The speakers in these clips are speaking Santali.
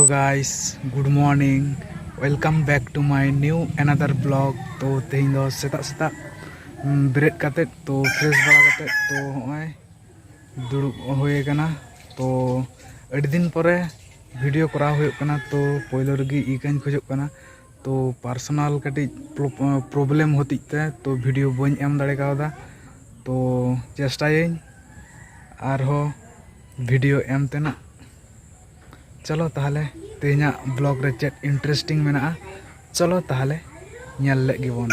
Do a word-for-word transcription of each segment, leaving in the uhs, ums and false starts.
Guys, good morning, welcome back to my new another vlog. ᱛᱚ ᱛᱮᱦᱮᱧ ᱫᱚ ᱥᱮᱛᱟᱜ ᱥᱮᱛᱟᱜ ᱵᱮᱨᱮᱫ ᱠᱟᱛᱮᱫ, ᱛᱚ ᱯᱷᱨᱮᱥ ᱵᱟᱲᱟ ᱠᱟᱛᱮᱫ, ᱛᱚ ᱦᱚᱸᱜᱼᱚᱭ ᱫᱩᱲᱩᱵ ᱦᱩᱭ ᱟᱠᱟᱱᱟ᱾ ᱛᱚ ᱟᱹᱰᱤ ᱫᱤᱱ ᱯᱚᱨᱮ ᱵᱷᱤᱰᱤᱭᱳ ᱠᱚᱨᱟᱣ ᱦᱩᱭᱩᱜ ᱠᱟᱱᱟ᱾ ᱛᱚ ᱯᱳᱭᱞᱳ ᱨᱮᱜᱮ ᱤᱠᱟᱹᱧ ᱠᱷᱚᱡᱚᱜ ᱠᱟᱱᱟ᱾ ᱛᱚ ᱯᱟᱨᱥᱚᱱᱟᱞ ᱠᱟᱹᱴᱤᱡ ᱯᱨᱚᱵᱞᱮᱢ ᱦᱚᱛᱮᱡ ᱛᱮ ᱛᱚ ᱵᱷᱤᱰᱤᱭᱳ ᱵᱟᱹᱧ ᱮᱢ ᱫᱟᱲᱮ ᱠᱟᱣᱫᱟ᱾ ᱛᱚ ᱪᱮᱥᱴᱟᱭᱟᱹᱧ ᱟᱨᱦᱚᱸ ᱵᱷᱤᱰᱤᱭᱳ ᱮᱢ ᱛᱮᱱᱟᱜ᱾ ᱪᱚᱞᱚ ᱛᱟᱦᱚᱞᱮ ᱛᱮᱦᱮᱧᱟᱜ ᱵᱞᱚᱜ ᱨᱮ ᱪᱮᱫ ᱤᱱᱴᱟᱨᱮᱥᱴᱤᱝ ᱢᱮᱱᱟᱜᱼᱟ, ᱪᱚᱞᱚ ᱛᱟᱦᱚᱞᱮ ᱧᱮᱞ ᱞᱮᱫ ᱜᱮᱵᱚᱱ᱾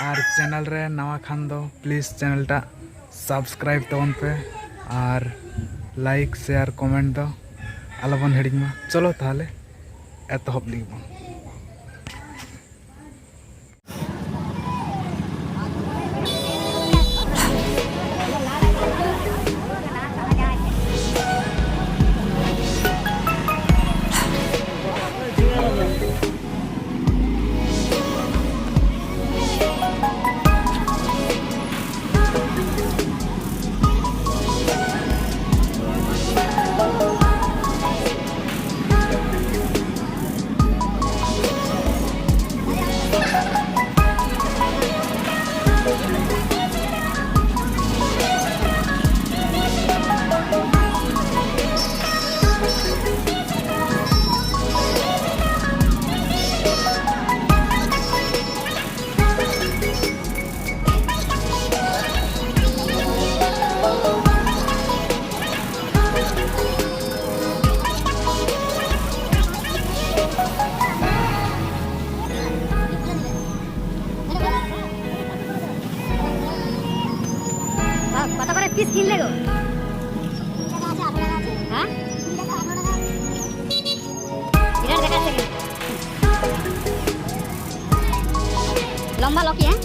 ᱟᱨ ᱪᱮᱱᱮᱞ ᱨᱮ ᱱᱟᱣᱟ ᱠᱷᱟᱱ ᱫᱚ ᱯᱞᱤᱡᱽ ᱪᱮᱱᱮᱞ ᱴᱟᱜ ᱥᱟᱵᱥᱠᱨᱟᱭᱤᱵ ᱛᱟᱵᱚᱱ ᱯᱮ ᱟᱨ ᱞᱟᱭᱤᱠ, ᱥᱮᱭᱟᱨ, ᱠᱚᱢᱮᱱᱴ ᱫᱚ ᱟᱞᱚᱵᱚᱱ ᱦᱤᱲᱤᱧ ᱢᱟ᱾ ᱪᱚᱞᱚ ᱛᱟᱦᱚᱞᱮ ᱮᱛᱚᱦᱚᱵ ᱞᱮᱜᱮ ᱵᱚᱱ᱾ কত করে পিস কিনলে গো? হ্যাঁ? বিরাট দেখাচ্ছে কিন্তু। লম্বা লকি, হ্যাঁ?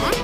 হ্যাঁ?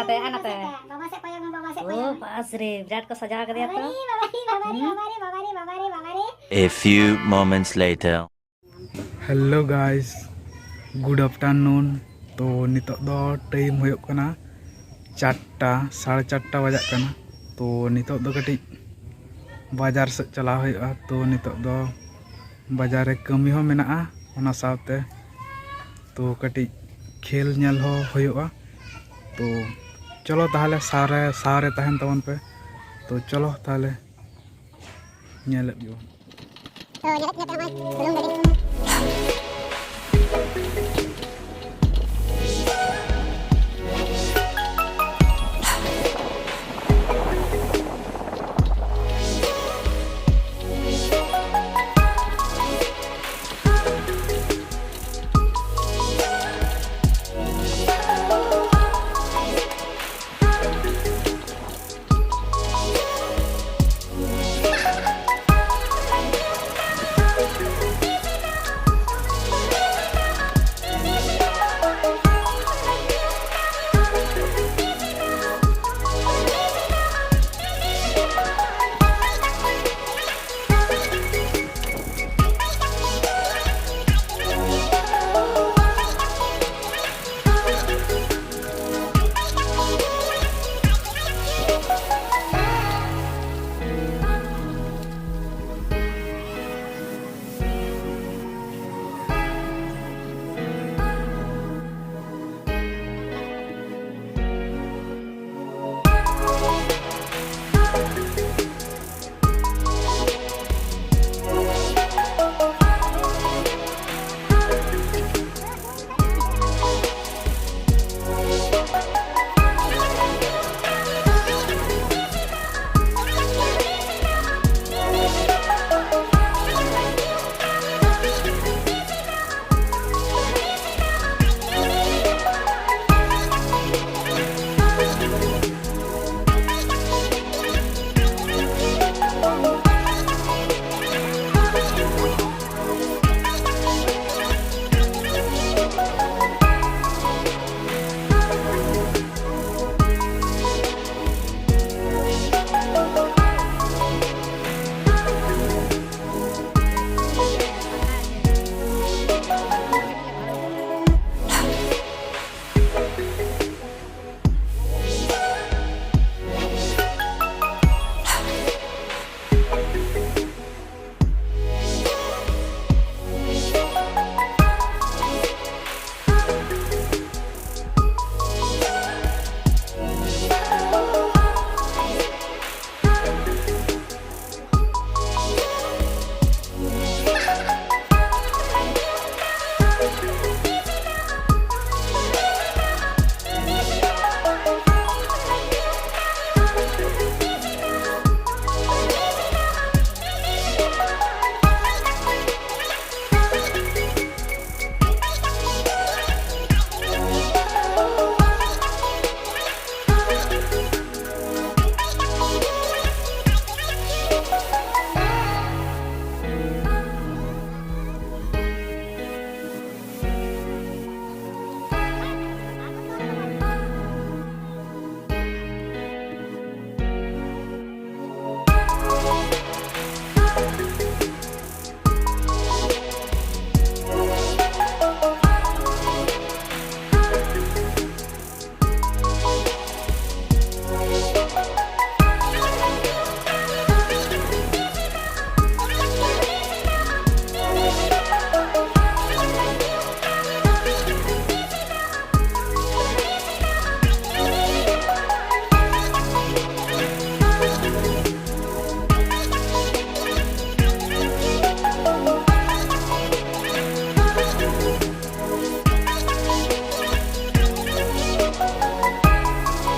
ᱱᱚᱛᱮ, ᱟᱨ ᱱᱚᱛᱮ᱾ ᱵᱟᱵᱟ ᱥᱮᱫ ᱠᱚᱭᱚᱜ ᱢᱮ, ᱵᱟᱵᱟ ᱥᱮᱫ ᱠᱚᱭᱚᱜ ᱢᱮ᱾ ᱵᱟᱥ ᱨᱮ, ᱵᱤᱨᱟᱴ ᱠᱚ ᱥᱟᱡᱟᱣ ᱠᱟᱫᱮᱭᱟ ᱛᱚ᱾ ᱵᱟᱵᱟᱨᱮ, ᱵᱟᱵᱟᱨᱮ, ᱵᱟᱵᱟᱨᱮ, ᱵᱟᱵᱟᱨᱮ, ᱵᱟᱵᱟᱨᱮ, ᱵᱟᱵᱟᱨᱮ᱾ A few moments later. Hello guys, good afternoon. ᱛᱚ ᱱᱤᱛᱚᱜ ᱫᱚ ᱴᱟᱭᱤᱢ ᱦᱩᱭᱩᱜ ᱠᱟᱱᱟ ᱪᱟᱨᱴᱟ, ᱥᱟᱲᱮ ᱪᱟᱨᱴᱟ ᱵᱟᱡᱟᱜ ᱠᱟᱱᱟ᱾ ᱛᱚ ᱱᱤᱛᱚᱜ ᱫᱚ ᱠᱟᱹᱴᱤᱡ ᱵᱟᱡᱟᱨ ᱥᱮᱫ ᱪᱟᱞᱟᱣ ᱦᱩᱭᱩᱜᱼᱟ᱾ ᱛᱚ ᱱᱤᱛᱚᱜ ᱫᱚ ᱵᱟᱡᱟᱨ ᱨᱮ ᱠᱟᱹᱢᱤ ᱦᱚᱸ ᱢᱮᱱᱟᱜᱼᱟ, ᱚᱱᱟ ᱥᱟᱶᱛᱮ ᱛᱚ ᱠᱟᱹᱴᱤᱡ ᱠᱷᱮᱞ ᱧᱮᱞ ᱦᱚᱸ ᱦᱩᱭᱩᱜᱼᱟ᱾ ᱛᱚ ᱪᱚᱞᱚ ᱛᱟᱦᱚᱞᱮ ᱥᱟᱶᱨᱮ, ᱥᱟᱶᱨᱮ ᱛᱟᱦᱮᱱ ᱛᱟᱵᱚᱱ ᱯᱮ᱾ ᱛᱚ ᱪᱚᱞᱚ ᱛᱟᱦᱚᱞᱮ ᱧᱮᱞᱮᱫ ᱜᱮᱵᱚᱱ᱾ ᱛᱚ ᱧᱮᱞᱮᱫ ᱜᱮᱭᱟ ᱯᱮ ᱱᱚᱜᱼᱚᱭ ᱵᱩᱞᱩᱝ ᱜᱟᱹᱰᱤ᱾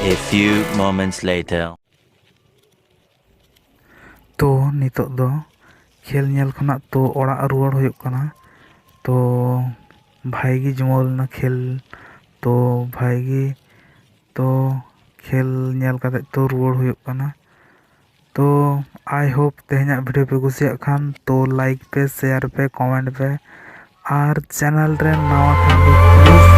A few moments later. ᱛᱚ ᱱᱤᱛᱚᱜ ᱫᱚ ᱠᱷᱮᱞ ᱧᱮᱞ ᱠᱷᱚᱱᱟᱜ ᱛᱚ ᱚᱲᱟᱜ ᱨᱩᱣᱟᱹᱲ ᱦᱩᱭᱩᱜ ᱠᱟᱱᱟ᱾ ᱛᱚ ᱵᱷᱟᱜᱮ ᱜᱮ ᱡᱚᱢᱟᱣ ᱞᱮᱱᱟ ᱠᱷᱮᱞ᱾ ᱛᱚ ᱵᱷᱟᱜᱮ ᱜᱮ ᱛᱚ ᱠᱷᱮᱞ ᱧᱮᱞ ᱠᱟᱛᱮ ᱛᱚ ᱨᱩᱣᱟᱹᱲ ᱦᱩᱭᱩᱜ ᱠᱟᱱᱟ᱾ ᱛᱚ I hope ᱛᱮᱦᱮᱧᱟᱜ video ᱯᱮ ᱠᱩᱥᱤᱭᱟᱜ ᱠᱷᱟᱱ ᱛᱚ like ᱯᱮ, share ᱯᱮ, comment ᱯᱮ, ᱟᱨ channel ᱨᱮ ᱱᱟᱣᱟ ᱠᱷᱟᱱ ᱫᱚ please